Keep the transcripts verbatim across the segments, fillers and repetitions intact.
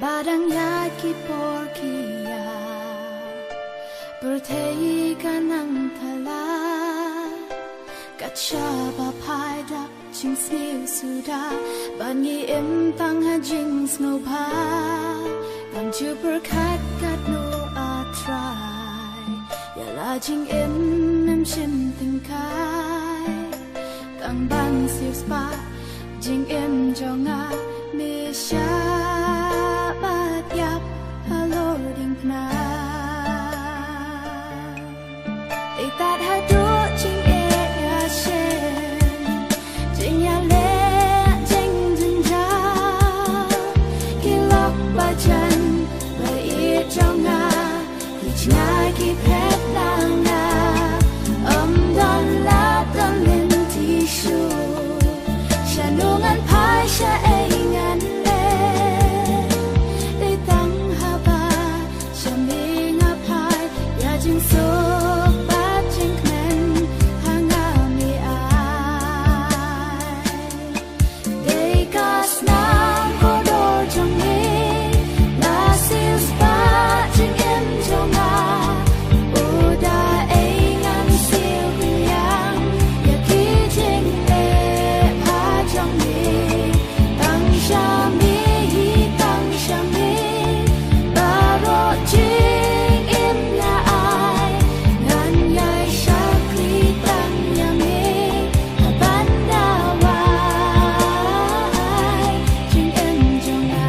Ba dang ïa ki por ki ïa pyrthei ka nang thala, kat shaba phai dak jingsniew suda, ban ngi im tang ha jingsngewbha. Tang ju pyrkhat katno, A Trai, ïa la jingim im shim tyngkai. Tang ban siewspah jingim jong nga, me shah bad ïap halor diengphna. Dei tad haduh jingeh ïashem, jingïaleh jingjynjar, ki lok bajan ba ïeit jong nga, ki jngai ki phet na nga. Ym don lad don lynti shuh, shano ngan phai, shaei ngan leh. Dei tang haba sha me nga phai, ïa jingsuk bad jingkmen ha nga me ai. Dei ka snam kordor jong me, la siewspah jingim jong nga. U da ei ngan siew pynïang ïa ki jingeh bha jong me. Tang sha me hi, tang sha me, baroh jingim nga ai. Ngan ïai shakri tang ïa me, ha ban da wai jingim jong nga.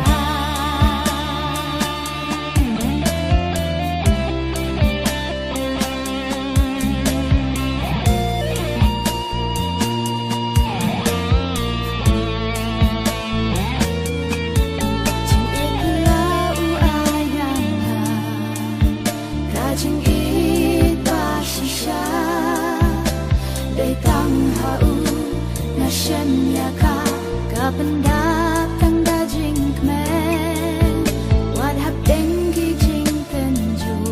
Jingïeit la u ai ïa nga, ka jingïeit ba shisha. Dei tang ha u nga shem ïa ka, ka pyndap tang da jingkmen. Wat hapdeng ki jingtynjuh,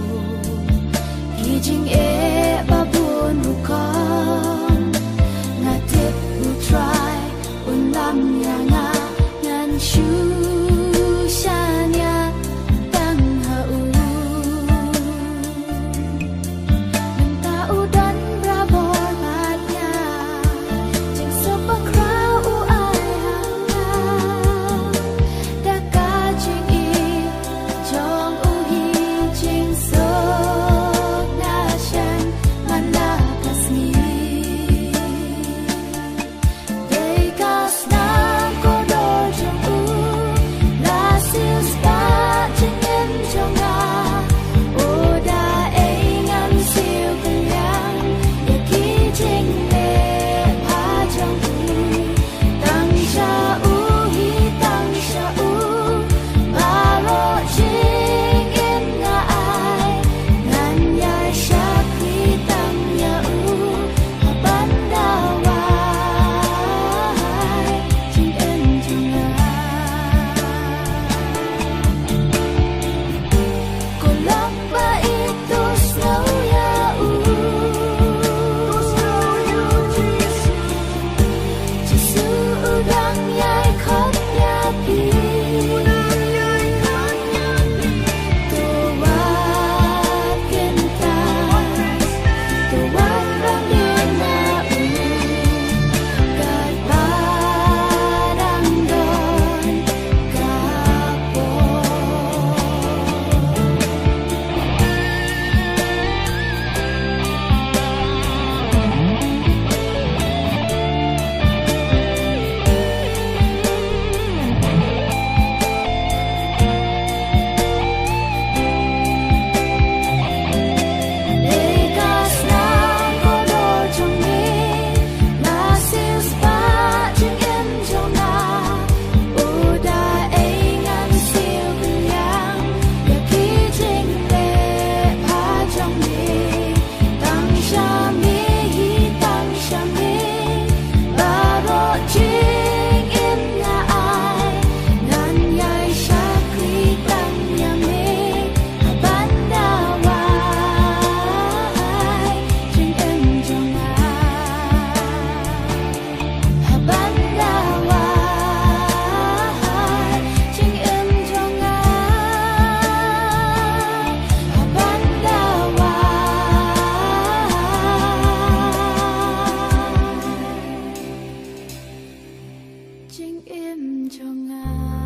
ki jingeh ba bun rukom, nga tip U Trai un lam ïa nga, ngan shu shaniah tang ha u. Mynta u don barabor bad nga, jingsuk bakhraw u ai ha nga. Da ka jingïeit jong u hi, jingsuk nga shem man la ka sngi. Dei ka snam kordor jong u, jingim jong nga.